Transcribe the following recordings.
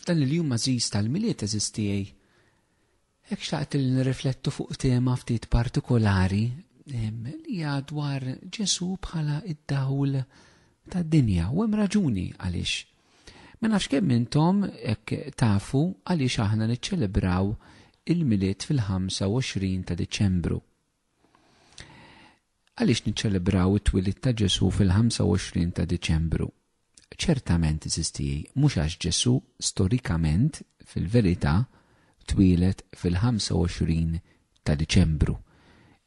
F'dan il-jum għażiż tal-Milied għeżież tiegħi, hekk xtaqt li nirriflettu fuq tema ftit partikolari li hija dwar Ġesù bħala id-dawl tad-dinja u hemm raġuni għaliex. Ma nafx kemm intom hekk tafu għaliex aħna niċċelebraw il-Milied fil-25 ta' Diċembru. Għaliex niċċelebraw it-twelid ta' Ġesù fil-25 ta' Diċembru? Ċertament, għeżież tiegħi, mhux għax Ġesù storikament, fil-verità, twieled fil-25 ta' Diċembru.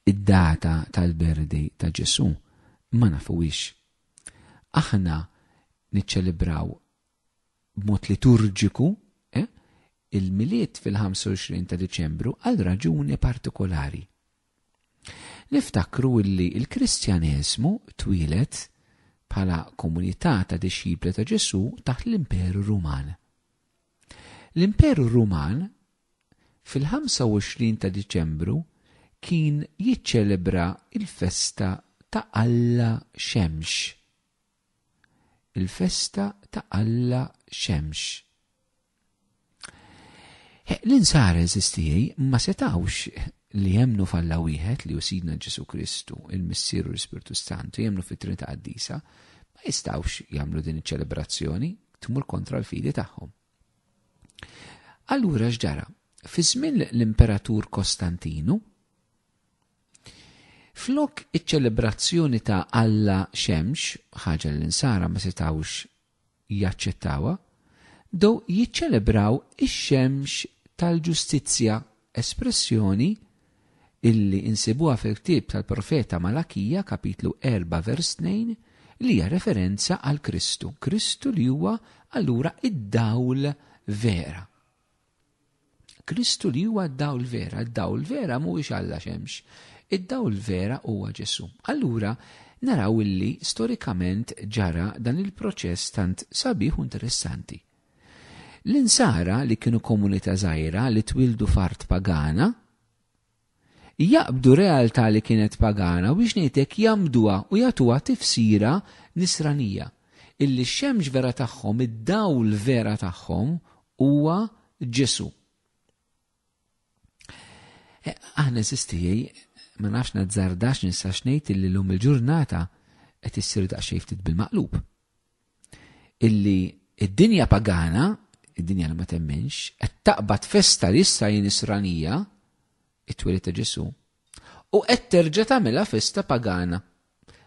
Id-data tal-birthday ta' Ġesù ma nafuhiex. Aħna niċċelebraw b'mod liturġiku eh, il-Milied fil-25 ta' Diċembru għal raġuni partikolari. Niftakru illi l-Kristjaneżmu twieled bħala komunità ta' dixxipli ta' Ġesù taħt l-Imperu Ruman. L-Imperu Ruman fil-25 ta' Diċembru kien jiċċelebra l-festa ta' Alla Xemx. Il-festa ta' Alla Xemx. L-insara eżistijaj ma setawx li jemnu f'Alla wieħed li hu Sidna Ġesu Kristu, il-Missier u l-Ispirtu Santu, jemnu fit-Trinità Qaddisa, ma jistawx jagħmlu din iċ-ċelebrazzjoni tmur kontra l-fidi tagħhom. Allura x'ġara? Fi żmien l-Imperatur Kostantinu, flok iċ-ċelebrazzjoni ta' Alla Xemx, ħaġa li l-insara ma setawx jaċċettawha, bdew jiċċelebraw ix-xemx tal-ġustizzja, espressjoni illi insibuha fil-ktieb tal-profeta Malakija kapitlu 4 vers 2 li hija referenza għal Kristu, Kristu li huwa allura id-dawl vera. Kristu li huwa d-dawl vera, d-dawl vera mhuwiex Alla xemx, id-dawl vera huwa Ġesù. Allura naraw illi storikament ġara dan il-proċess tant sabiħ u interessanti. L-insara li kienu komunità żgħira li twildu f'art pagana, jaqbdu realtà li kienet pagana u biex ngħid hekk jgħammduha u jagħtuha tifsira nisranija, illi x-xemx vera tagħhom, id-dawl vera tagħhom huwa Ġesù. E, aħna eżistijaj, ma nafx nazzardax nistax ngħid illi llum il-ġurnata qed issir daqsxejn ftit bil-maqlub. Illi id-dinja pagana, id-dinja li ma temminx, qed taqbad festa li issa hi nisranija, it-twelid ta' Ġesù, u qed terġa' tagħmilha festa pagana.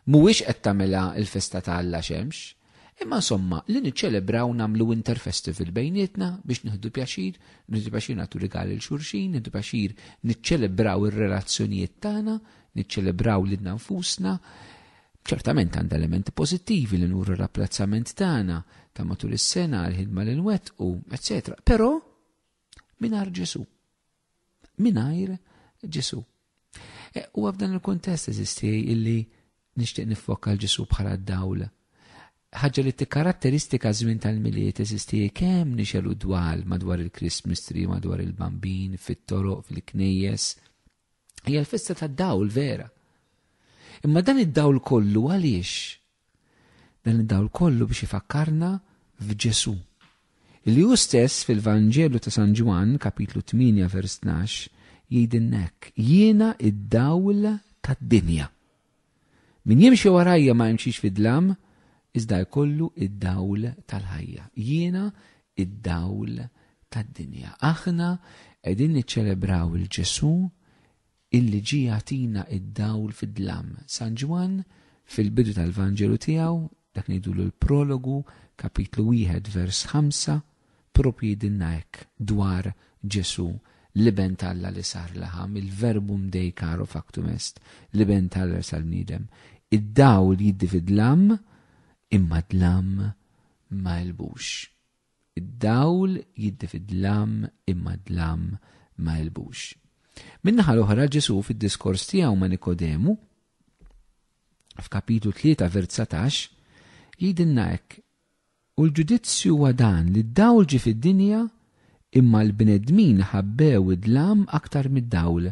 Mhuwiex qed tagħmilha l-festa ta' Alla xemx, imma insomma li niċċelebraw nagħmlu Winter Festival bejnietna biex nieħdu pjaċir, nieħdu pjaċir nagħtu rigali l xulxin, nieħdu pjaċir niċċelebraw ir-relazzjonijiet tagħna, niċċelebraw lilna nfusna, Ċertament għandha elementi pożittivi li nuru l-apprezzament tagħna ta' matul is-sena, l-ħidma li nwettqu, eċetera. Però mingħajr Ġesù. Mingħajr Ġesù. E, u f'dan il-kuntest eżisti illi nixtieq niffoka l-Ġesù bħala d-dawl. Ħaġa li tikkaratteristika żmien tal-miliet eżisti kemm nixelu dwal madwar il-Christmas tree, madwar il-bambin, fit-toroq, fil-knejjes. Hija l-festa tad-dawl vera. Imma dan id-dawl kollu għaliex? Dan id-dawl kollu biex ifakkarna f'Ġesù. Li hu stess fil-Vanġelu ta' San Ġwann, kapitlu 8 vers 12, jgħidilna hekk, jiena id-dawl tad-dinja. Min jimxi warajja ma jimxix fid-dlam, iżda jkollu id-dawl tal-ħajja. Jiena id-dawl tad-dinja. Aħna qegħdin niċċelebraw il Ġesù illi ġie jagħtina id-dawl fid-dlam. San Ġwann fil-bidu tal-Vanġelu tiegħu, dak ngħidulu l-prologu, kapitlu 1 vers 5, Proprju jgħidilna hekk dwar Ġesù, l-Iben t'Alla li sar laħam, il-Verbum Dei caro factum est, l-Iben t'Alla li sar bniedem. Id-dawl jiddi fid-dlam, imma d-dlam ma għelbux. Id-dawl jiddi fid-dlam, imma d-dlam ma għelbux. Min-naħa l-oħra Ġesù fid-diskors tiegħu ma' Nikodemu, f'kapitlu 3 vers 19, jgħidilna hekk, U l-ġudizzju huwa dan, li d-dawl ġie fid-dinja, imma l-bnedmin ħabbew id-dlam aktar mid-dawl,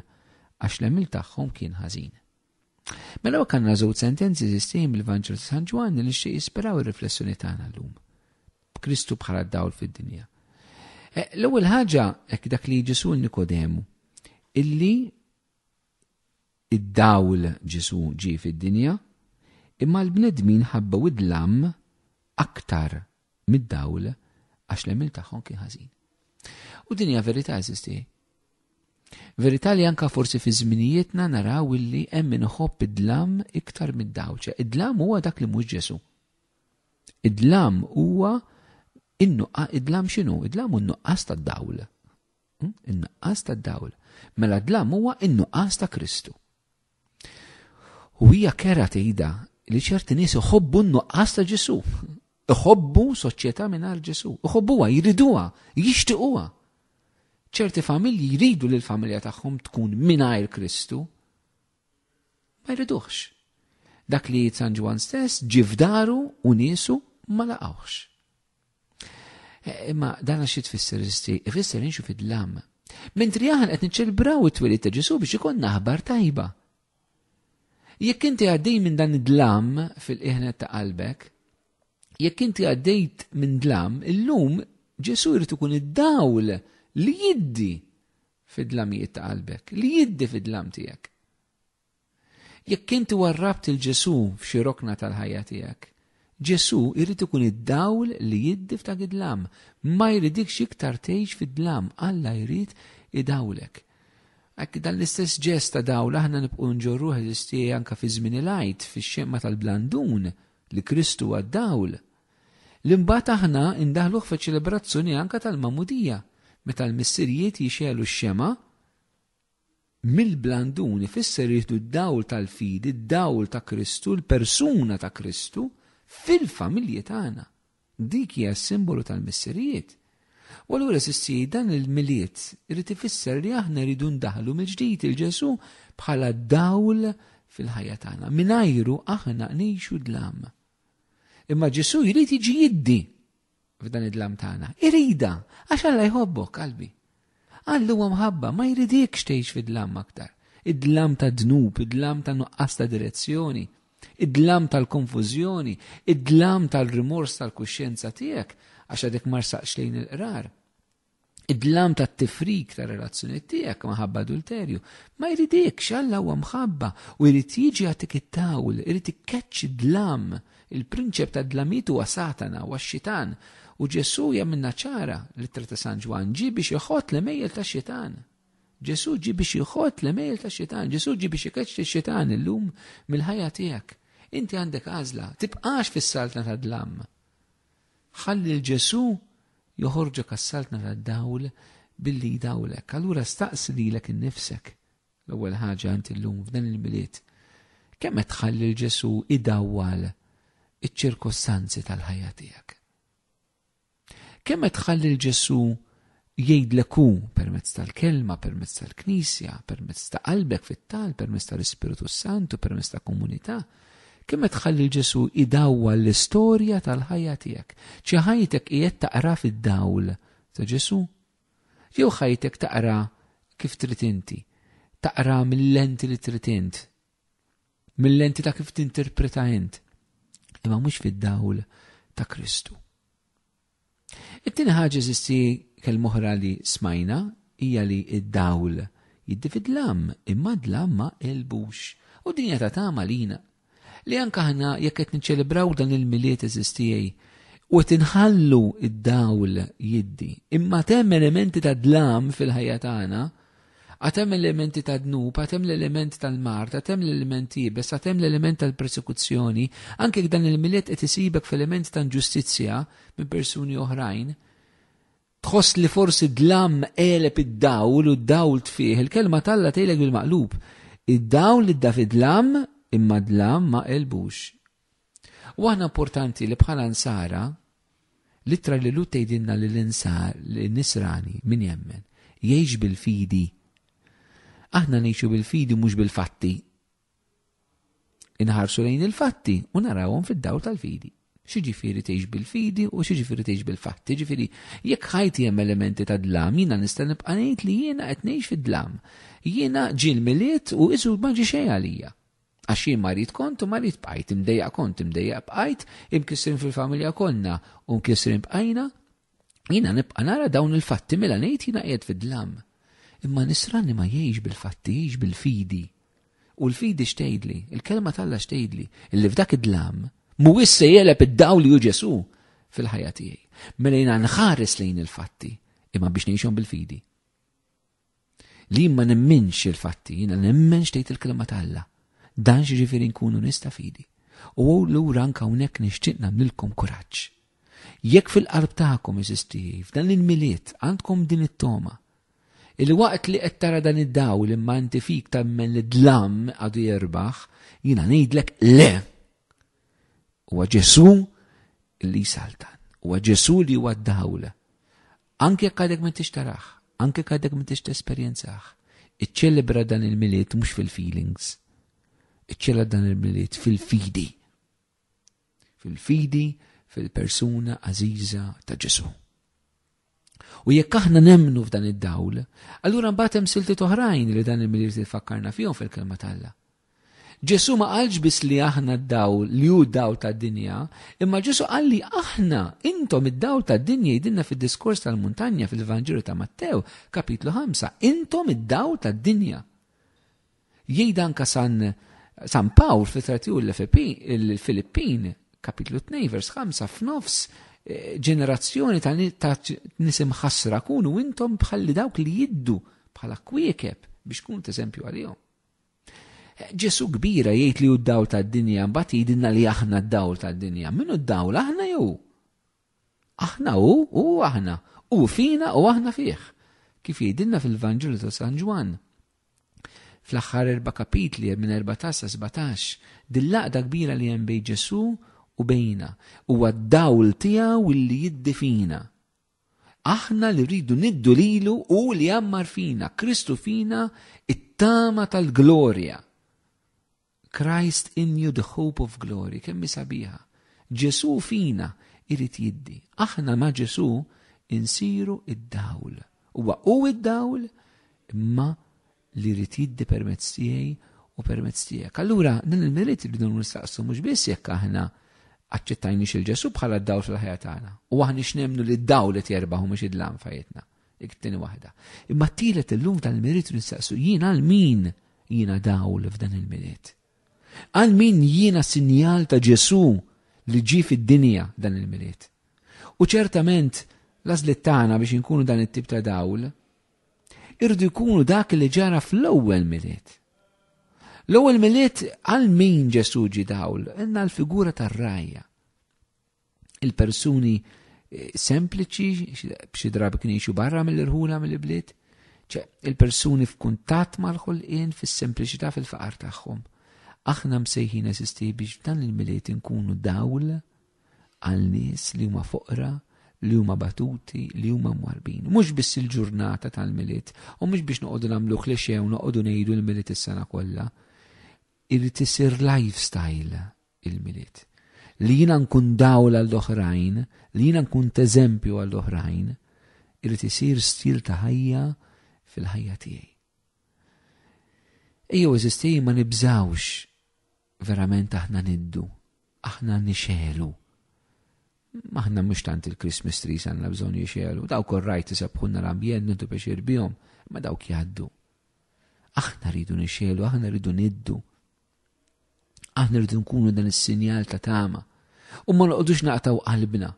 għax l-għemil tagħhom kien ħażin. Mela hekk għandna żewġ sentenzi eżistejn mill-Vanġelu ta' San Ġwann li nixtieq jispiraw ir-riflessjoni tagħna llum. Kristu bħala d-dawl fid-dinja. Eh, l-ewwel ħaġa hekk dak li Ġesu Nikodemu illi id-dawl Ġesu ġie fid-dinja, imma l-bnedmin ħabbew id-dlam aktar mid-dawl għax l-għemil tagħhom kien ħażin. U din hija verità eżisti. Verità li anka forsi fi żminijietna naraw illi hemm min iħobb id-dlam iktar mid-dawl. Id-dlam huwa dak li mhux Ġesu. Id-dlam huwa in-nuqqa, id-dlam x'inhu? Id-dlam hu n-nuqqas tad-dawl. Hmm? In-nuqqas tad-dawl. Mela d-dlam huwa in-nuqqas ta' Kristu. U hija kera tgħidha li ċerti nies iħobbu n-nuqqas ta' Ġesu. Iħobbu soċjetà mingħajr Ġesu. Iħobbuha, jriduha, jixtiquha. ċerti familji jridu li l-familja tagħhom tkun mingħajr Kristu. Ma jriduhx. Dak li San Ġwann stess ġie f'daru u niesu ma laqgħuhx. E, imma dan xi tfisser isti, ifisser inxu fid-dlam. Mentri aħna qed niċċelebraw it-twelid ta' Ġesu biex ikollna aħbar tajba. Jekk inti għaddej minn dan id-dlam fil-qiegħnet ta' qalbek, jekk inti għaddejt minn dlam, illum Ġesu jrid ikun id-dawl li jiddi fid-dlamijiet ta' qalbek, li jiddi fid-dlam tiegħek. Jekk inti warrabt il Ġesù f'xi rokna tal-ħajja tiegħek, Ġesù jrid ikun id-dawl li jiddi f'dak id-dlam. Ma jridikx iktar tgħix fid-dlam, Alla jrid idawlek. Hekk dan l-istess ġest ta' dawl aħna nibqgħu nġorruh eżisti anke fi żmien il-Għid, fix-xemma tal-blandun li Kristu huwa d-dawl. Li mbagħad aħna indaħluh fiċ-ċelebrazzjoni anke tal-magħmudija, meta l-missirijiet jixegħlu x-xemgħa mill-blandun ifisser jieħdu d-dawl tal-fidi, d-dawl ta' Kristu, l-persuna ta' Kristu fil-familji tagħna. Dik hija s-simbolu tal-missirijiet. U allura sissi dan il-Milied irid ifisser li aħna rridu ndaħlu mill-ġdid il Ġesù bħala dawl fil-ħajja tagħna. Mingħajru aħna ngħixu dlam. Imma Ġesù jrid jiġi jiddi f'dan id-dlam tagħna. Irida, għax Alla jħobbok, qalbi. Alla huwa mħabba, ma jridikx tgħix fid-dlam aktar. Id-dlam ta' dnub, id-dlam ta' nuqqas ta' direzzjoni, id-dlam tal-konfużjoni, id-dlam tal-rimors tal-kuxjenza tiegħek għax għadek ma rsaqx lejn il-qrar. Id-dlam tat-tifrik tar-relazzjoni tiegħek maħabba adulterju. Ma jridikx, Alla huwa mħabba u jrid jiġi jagħtik it-tawl, irid ikkeċċi dlam. Il-prinċep tad-dlamijiet huwa Satana, huwa x-xitan. U Ġesù jagħmilna ċara, l-ittra ta' San Ġwann, ġie biex iħott l-għemejjel tax-xitan. Ġesù ġie biex iħott l-għemejjel tax-xitan, Ġesù ġie biex ikeċċi x-xitan illum mill-ħajja tiegħek. Inti għandek għażla, tibqax fis-saltna tad-dlam. Ħalli 'l Ġesù joħorġok għas-saltna tad-dawl billi jdawlek. Allura staqsi lilek innifsek l-ewwel ħaġa inti llum f'dan il-Milied. Kemm qed tħalli 'l Ġesù idawwal iċ-ċirkostanzi tal-ħajja tiegħek? Kemm qed tħalli 'l Ġesù jgħidlek hu permezz tal-kelma, permezz tal-knisja, permezz ta' qalbek fit-talb, permezz tal-Ispiritu Santu, permezz ta' komunità, kemm qed tħalli l Ġesù idawwal l-istorja tal-ħajja tiegħek. Xi ħajtek qiegħed taqra fid-dawl ta' Ġesù? Jew ħajtek taqra kif trid inti, taqra mill-lenti li trid int, mill-lenti ta' kif tinterpreta int, imma mhux fid-dawl ta' Kristu. It-tieni ħaġa eżisti kelma oħra li smajna hija li d-dawl jiddi fid-dlam, imma d-dlam ma għelbux. U din hija ta' tama lina. Li anke aħna jekk qed niċċelebraw dan il-Milied eżiż tiegħi u qed inħallu id-dawl jiddi, imma temm elementi ta' dlam fil-ħajja tagħna, Għad hemm elementi ta' dnub, għad hemm l-element tal-mard, għad hemm l-element iebes, għad hemm l-element tal-persekuzzjoni, anke jekk dan il-Milied qed isibek f'element ta' inġustizzja minn persuni oħrajn, tħoss li forsi dlam għeleb id-dawl u d-dawl tfih, il-kelma t'Alla tgħidlek bil-maqlub. Id-dawl idda fid-dlam imma d-dlam ma għelbux. U aħna importanti li bħala nsara, l-ittra li Lut tgħidilna li l-insar, li nisrani min jemmen, jgħix bil-fidi. Aħna ngħixu bil-fidi mhux bil-fatti. Inħarsu lejn il-fatti u narawhom fid-dawl tal-fidi. X'jiġifieri tgħix bil-fidi u x'jiġifieri tgħix bil-fatti. Ġifieri, jekk ħajti hemm elementi ta' dlam, jiena nista' nibqa' ngħid li jiena qed ngħix fid-dlam. Jiena ġie l-Milied u isu ma ġie xejn għalija. Għax jien marid kont u marid bqajt, imdejjaq kont, imdejjaq bqajt, imkissrin fil-familja konna u mkissrin bqajna. Jiena nibqa' nara dawn il-fatti mela ngħid jiena qiegħed fid-dlam. Imma nisrani ma jgħix bil-fatti, jgħix bil-fidi. U l-fidi x'tgħidli? Il-kelma t'Alla x'tgħidli? Illi f'dak id-dlam mhuwiex se jegħleb id-dawl li hu Ġesù fil-ħajja tiegħi. Mela jiena nħares lejn il-fatti imma biex ngħixhom bil-fidi. Li ma nemminx il-fatti, jiena nemmen x'tgħid il-kelma t'Alla. Dan x'jiġifieri nkunu nies ta' fidi. U lura anke hawnhekk nixtieq nagħmlilkom kuraġġ. Jekk fil-qalb tagħkom eżisti f'dan il-Milied għandkom din it-toma, il-waqt li qed tara dan id-dawl imma inti fik temmen li dlam għadu jirbaħ, jiena ngħidlek le. Huwa Ġesù li jsaltan. Huwa Ġesù li huwa d-dawl. Anke jekk għadek m'intix tarah, anke jekk għadek m'intix tesperjenzah, iċċelebra dan il-Milied mhux fil-feelings. Iċċelebra dan il-Milied fil-fidi. Fil-fidi fil-persuna għażiża ta' Ġesù. U jekk aħna nemmnu f'dan id-dawl, allura mbagħad hemm siltiet oħrajn li dan il-Milied ifakkarna fihom fil-kelma t'Alla. Ġesù ma qalx biss li aħna d-dawl, li hu d-dawl tad-dinja, imma Ġesù qal li aħna, intom id-dawl tad-dinja jgħidilna fid-diskors tal-muntanja fil-Vanġelu ta' Mattew, kapitlu 5, intom id-dawl tad-dinja. Jgħid anka San San Pawl fl-ittra tiegħu l-Filippin, kapitlu 2, vers 5, f'nofs eh, ġenerazzjoni ta' nies imħassra kunu intom bħalli dawk li jiddu bħala kwiekeb biex kun eżempju għalihom. Ġesu kbira jgħid li hu d-dawl tad-dinja, mbagħad jgħidilna li aħna d-dawl tad-dinja. Min hu d-dawl aħna jew? Aħna hu u aħna. Hu fina u aħna fih. Kif jgħidilna fil-Vanġelu ta' San Ġwann. Fl-aħħar erba' kapitli minn 14 sa 17, dil-laqda kbira li hemm bejn Ġesu u bejna huwa d-dawl tiegħu li jiddi fina. Aħna li rridu niddu lilu u li jammar fina, Kristu fina it-tama tal-glorja. Christ in you the hope of glory, kemm sabiħa. Ġesu fina irid jiddi. Aħna ma' Ġesu insiru id-dawl. Huwa hu id-dawl imma li jrid jiddi permezz tiegħi u permezz tiegħek. Allura dan il-merit irridu nistaqsu mhux biss jekk aħna aċċettajniex il-Ġesu bħala d-dawl fil-ħajja tagħna. U aħna x'nemmnu li d-dawl qed jerbaħ u mhux id-dlam f'ħajjitna. Dik it-tieni waħda. Imma t-tielet illum tal-merit nistaqsu jien għal min jiena dawl f'dan il-milied. Għal min jiena sinjal ta' Ġesu li ġie fid-dinja dan il-milied. U ċertament l-għażliet tagħna biex inkunu dan it-tip ta' dawl irridu jkunu dak li ġara fl-ewwel Milied. L-ewwel Milied għal min Ġesù ġie dawl, għandna l-figura tar-rajja. Il-persuni eh, sempliċi, xi drabi kien jgħixu barra mill-irħula mill-ibliet, il-persuni f'kuntatt mal-ħolqien fis-sempliċità fil-faqar tagħhom. Aħna msejħin eżisti biex f'dan il-Milied inkunu dawl għal nies li huma foqra, li huma batuti, li huma mwarbin. Mhux biss il-ġurnata tal-Milied, u mhux biex noqogħdu nagħmlu klixe u noqogħdu ngħidu l-Milied is-sena kollha. Irid isir lifestyle il-Milied. Li jiena nkun dawl għall-oħrajn, li jiena nkun teżempju għall-oħrajn, irid isir stil ta' ħajja fil-ħajja tiegħi. Ejjew eżisti ma nibżawx verament aħna niddu, aħna nixelu. Aħna mhux tant il-Christmas trees għandna bżonn jixelu, dawk orrajt isebħulna l-ambjent nintu biex bihom, ma dawk jgħaddu. Aħna rridu nixelu, aħna rridu niddu. Aħna rridu nkunu dan is-sinjal ta' tama. U ma noqogħdux naqtaw qalbna.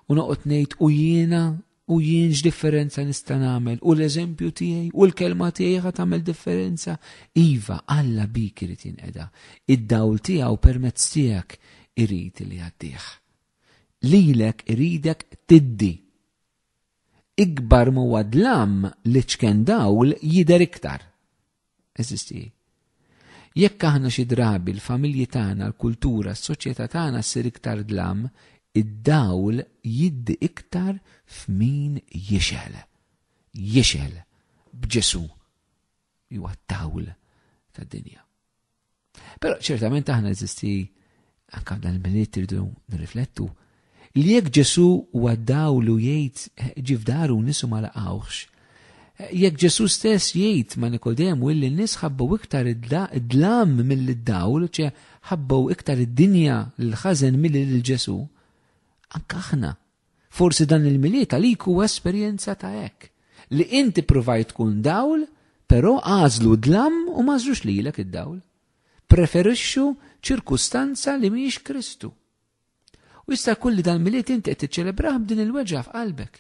U noqgħod ngħid u jiena U jien x'differenza nista' nagħmel? U l-eżempju tiegħi u l-kelma tiegħi ħa tagħmel differenza? Iva, Alla bik irid jinqeda. Id-dawl tiegħu permezz tiegħek irid li jgħaddih. Lilek iridek tiddi. Ikbar m'huwa dlam l-iċken dawl jidher iktar. Eżisti. Jekk aħna xi drabi l-familji tagħna, l-kultura, s-soċjetà tagħna ssir iktar dlam, id-dawl jiddi iktar f'min jixgħel. Jixgħel b'Ġesù li huwa d-dawl tad-dinja. Però ċertament aħna eżisti anka f'dan il-milied irridu nirriflettu li jekk Ġesù huwa dawl u jgħid eh, ġi f'daru nisu ma laqgħuhx, eh, jekk Ġesù stess jgħid ma' Nikodemu illi n-nies ħabbu iktar id-dlam mill-dawl, ċe ħabbu iktar id-dinja l-ħażen milli lil Ġesù, anka aħna. Forsi dan il-Milied għalik huwa esperjenza ta' hekk. Li inti provajt tkun dawl, però għażlu dlam u m'għażlux lilek id-dawl. Preferixxu ċirkustanza li mhijiex Kristu. U jista' jkun li dan Milied inti qed tiċċelebrah b'din il-weġgħa f'qalbek.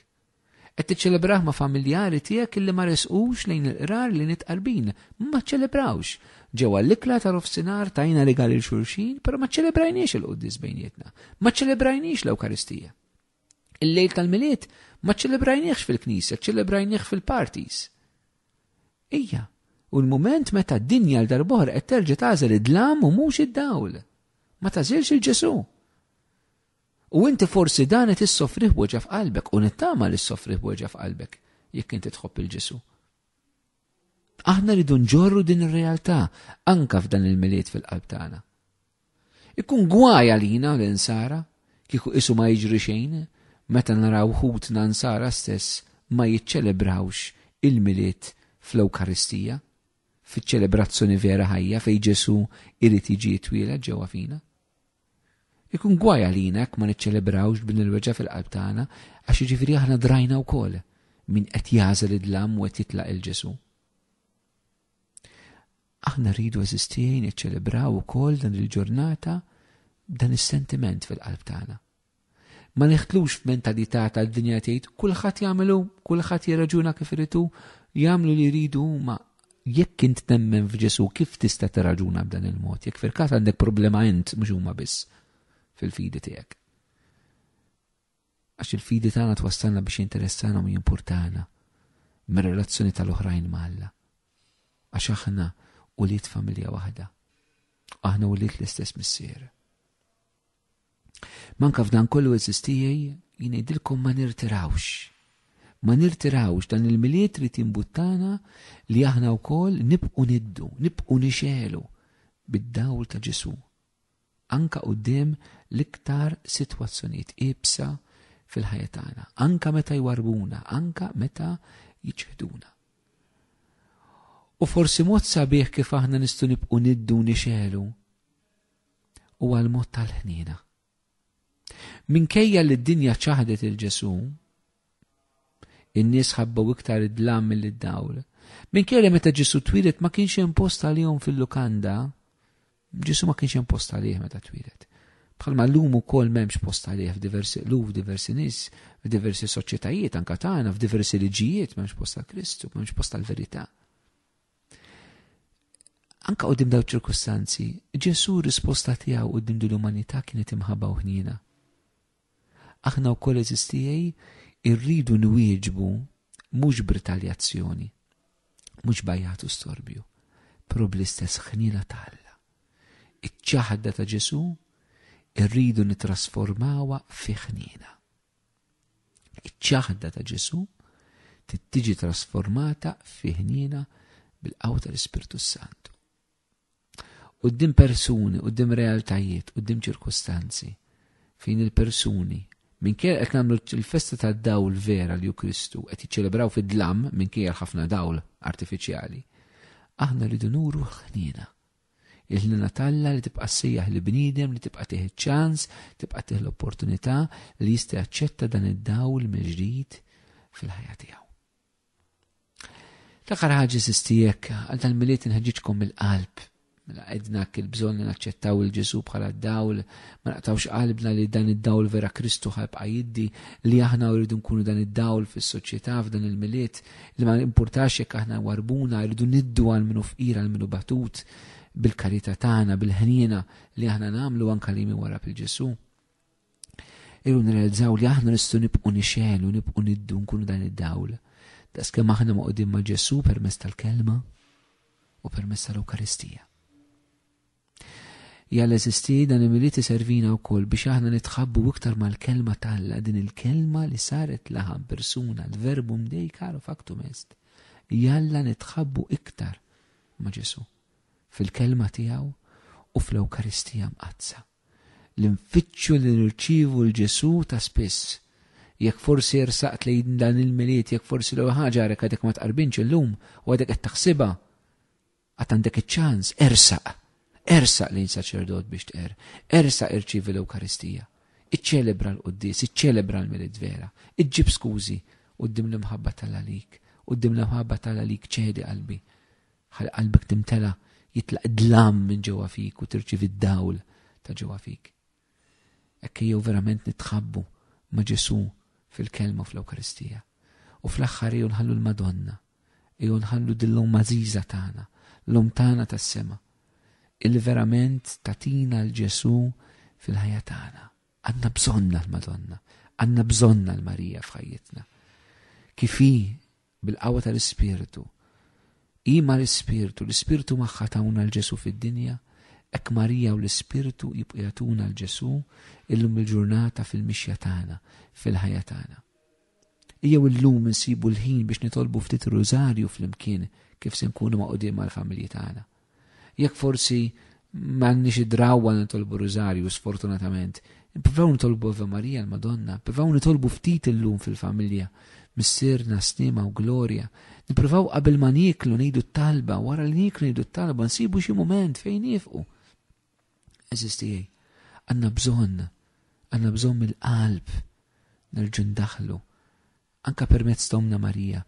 Qed tiċċelebrah ma' familjari tiegħek illi ma resqux lejn il-qrar li nitqarbin, ma ċċelebrawx. Ġewwa l-ikla ta' nofsinhar tajna rigal lil xulxin, però ma ċċelebrajniex il-quddies bejnietna, ma ċċelebrajniex l-Ewkaristija. Il-lejl tal-Milied ma ċċelebrajniex fil-knisja, ċċelebrajnieh fil-parties. Ija, u l-mument meta d-dinja l darb'oħra qed terġa' tagħżel id-dlam u mhux id-dawl. Ma tagħżilx il-Ġesù. U inti forsi dan qed issofrih b'weġgħa f'qalbek u nittama li ssofrih b'weġgħa f'qalbek jekk inti tħobb il-Ġesù. Aħna rridu nġorru din ir-realtà anka f'dan il-Milied fil-qalb tagħna. Ikun gwaj għalina l-insara kieku isu ma jiġri xejn meta naraw ħutna nsara stess ma jiċċelebrawx il-Milied fl-Ewkaristija, fiċ-ċelebrazzjoni vera ħajja fejn Ġesù irid jiġi jitwieled ġewwa fina. Ikun gwaj għalina jekk ma niċċelebrawx b'din il-weġgħa fil-qalb tagħna, għax jiġifieri aħna drajna wkoll min qed jagħżel id-dlam u qed jitlaq il Ġesù. Aħna rridu eżistijaj niċċelebraw ukoll dan il-ġurnata dan is-sentiment fil-qalb tagħna. Ma neħtlux f'mentalità tal-dinja tgħid kulħadd jagħmelu, kulħadd jirraġuna kif iridu, jagħmlu li jridu ma jekk int temmen f'Ġesù kif tista' tirraġuna b'dan il-mod? Jekk fil-każ għandek problema int mhux huma biss fil-fidi tiegħek. Għax il-fidi tagħna twassalna biex jinteressana u jimpurtana mir-relazzjoni tal-oħrajn ma' Alla. Għax aħna ulied familja waħda. Aħna ulied l-istess missier. Manka f'dan kollu eżistijaj jien ngħidilkom ma nirtirawx. Ma nirtirawx dan il-miliet trid jimbuttana li aħna wkoll nibqu niddu, nibqu nixelu bid-dawl ta' Ġesù. Anka quddiem l-iktar sitwazzjonijiet iebsa fil-ħajja tagħna, anka meta jwarbuna, anka meta jiċħduna. U forsi mod sabiħ kif aħna nistgħu nibqu niddu nixelu huwa l-mod tal-ħniena. Minkejja li d-dinja ċaħdet il-Ġesù, in-nies ħabbew iktar id-dlam mill-dawl. Minkejja li meta Ġesù twieled ma kienx hemm post għalihom fil-lukanda, Ġesù ma kienx hemm post għalih meta twieled. Bħalma llum ukoll m'hemmx post għalih f'diversi qlub, f'diversi nies, f'diversi soċjetajiet anka tagħna, f'diversi liġijiet m'hemmx post għal Kristu, m'hemmx post għal verità. Anka qudiem daw ċirkustanzi, Ġesù risposta tiegħu qudiem din l-umanità kienet imħabba u ħniena. Aħna wkoll eżistijaj irridu nwieġbu mhux b'ritaljazzjoni, mhux bajjat u storbju, però bl-istess ħniena ta' Alla. Iċ-ċaħda ta' Ġesù irridu nitrasformawha fi ħniena. Iċ-ċaħda ta' Ġesù trid tiġi trasformata fi ħniena bil-qawwa tal-Ispirtu Santu. Quddiem persuni, quddiem realtajiet, quddiem ċirkustanzi, fejn il-persuni minkejja qed nagħmlu l-festa tad-dawl vera li hu Kristu qed jiċċelebraw fid-dlam minkejja ħafna dawl artifiċjali, aħna rridu nuru ħniena. Il-ħniena t'Alla li tibqa' ssejjaħ li bniedem li tibqa' tih ċans, tibqa' tih l-opportunità li jista' jaċċetta dan id-dawl mill-ġdid fil-ħajja tiegħu. L-aħħar ħaġa sisti jekk għal dal-miliet inħeġġiġkom mill-qalb Mela għedna il bżonn li naċċettaw il-Ġesu bħala d-dawl, ma naqtawx qalbna li dan id-dawl vera Kristu ħajbqa' jiddi, li aħna rridu nkunu dan id-dawl fis-soċjetà f'dan il-miliet, li ma importax jekk aħna warbuna, rridu niddu għal minu fqir għal minu batut bil-karità tagħna, bil-ħniena li aħna nagħmlu anke li wara bil-Ġesu. Irridu nirrealizzaw li aħna nistgħu nibqu nixelu, nibqu niddu nkunu dan id-dawl. Daqskemm aħna maqudin ma' Ġesu permezz tal-kelma u permezz tal-Ewkaristija. Jalla eżisti dan il-miliet iservina wkoll biex aħna nitħabbu iktar mal-kelma t'Alla, din il-kelma li saret laħam persuna, l-verbum Dei caro factum est. Jalla nitħabbu iktar ma' Ġesu fil-kelma tiegħu u fl-Ewkaristija mqaddsa. Li nfittxu li nirċievu l-Ġesu ta' spiss. Jekk forsi ersaqt lejn dan il-miliet, jekk forsi l ħaġa għarek għadek ma tqarbinx illum u għadek qed taħsibha, Għad għandek iċ-ċans, ersaq. Ersaq lejn saċerdot biex tqer. Ersaq irċievi l-Ewkaristija. Iċċelebra l-quddies, iċċelebra l-Milied vera, iġġib skużi quddiem l-imħabba t'Alla għalik, quddiem l-imħabba t'Alla għalik ċedi qalbi. Ħalli qalbek timtela jitlaq id-dlam minn ġewwa fik u tirċivi d-dawl ta' ġewwa fik. Hekk jew verament nitħabbu ma' Ġesù fil-kelma u fl-Ewkaristija. U fl-aħħar jew nħallu l-Madonna, jew nħallu din l-omm għażiża tagħna, l-omm tagħna tas-sema, illi verament tatina l-Ġesù fil-ħajja tagħna. Għandna bżonna l-Madonna, għandna bżonna l-Marija f'ħajjitna. Kif hi bil-qawwa tal-Ispirtu. Hi mal-Ispirtu, l-Ispirtu magħha tawna l-Ġesù fid-dinja, hekk Marija u l-Ispirtu jibqgħu jagħtuna l-Ġesù illum il-ġurnata fil-mixja tagħna, fil-ħajja tagħna. Ejjew illum insibu l-ħin biex nitolbu ftit rużarju flimkien kif se nkunu maqudin mal-familji tagħna. Jekk forsi m'għandniex id-drawwa nitolbu rużarju sfortunatament, nippruvaw nitolbu Ave Maria l-Madonna, nippruvaw nitolbu ftit illum fil-familja, Missierna, Sliema u Glorja. Nippruvaw qabel ma nieklu ngħidu t-talba, wara li nieklu ngħidu t-talba, nsibu xi mument fejn niefqu. Għeżież tiegħi, għandna bżonn, għandna bżonn mill-qalb nerġgħu ndaħlu anka permezz t'Ommna Marija,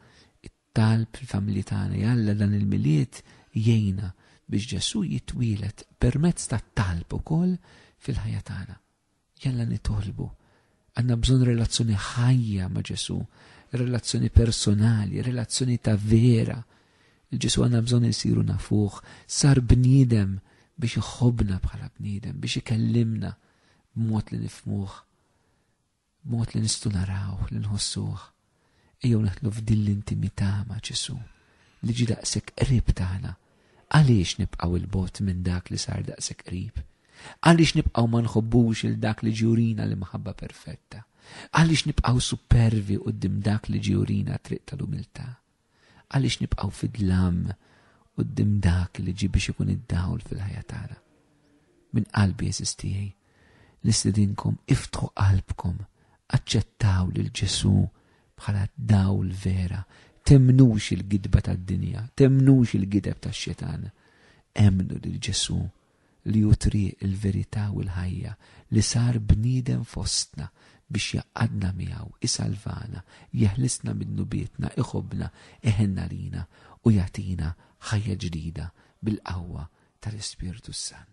it-talb fil-familji tagħna. Jalla dan il-Milied jgħinna biex Ġesù jitwieled permezz tat-talb ukoll fil-ħajja tagħna. Jalla nitolbu. Għandna bżonn relazzjoni ħajja ma' Ġesù, relazzjoni personali, relazzjoni ta' vera. Il-Ġesù għandna bżonn insiru nafuh, sar bniedem biex iħobbna bħala bniedem, biex ikellimna b'mod li nifmuh. B'mod li nistgħu narawh, li nħossuh. Ejjew neħtlu f'din l-intimità ma' Ġesù, li ġie daqshekk qrib tagħna. Għaliex nibqgħu 'l bogħod minn dak li sar daqshekk qrib? Għaliex nibqgħu ma nħobbux 'il dak li ġie jurina l-imħabba perfetta? Għaliex nibqgħu supervi quddiem dak li ġie jurina t-triq tal-umiltà? Għaliex nibqgħu fid-dlam quddiem dak li ġie biex ikun id-dawl fil-ħajja tagħna? Minn qalbi għeżież tiegħi, nistedinkom iftħu qalbkom, aċċettaw lil Ġesù bħala d-dawl vera. Temmnux il-gidba tad-dinja, temmnux il-gideb tax-xitan. Emmnu lil Ġesù li hu triq, il-verità u l-ħajja, li sar bniedem fostna biex jgħaqqadna miegħu, isalvana, jeħlisna minn dnubietna, iħobbna, iħenn għalina u jagħtina ħajja ġdida bil-qawwa tal-Ispirtu s-Santu.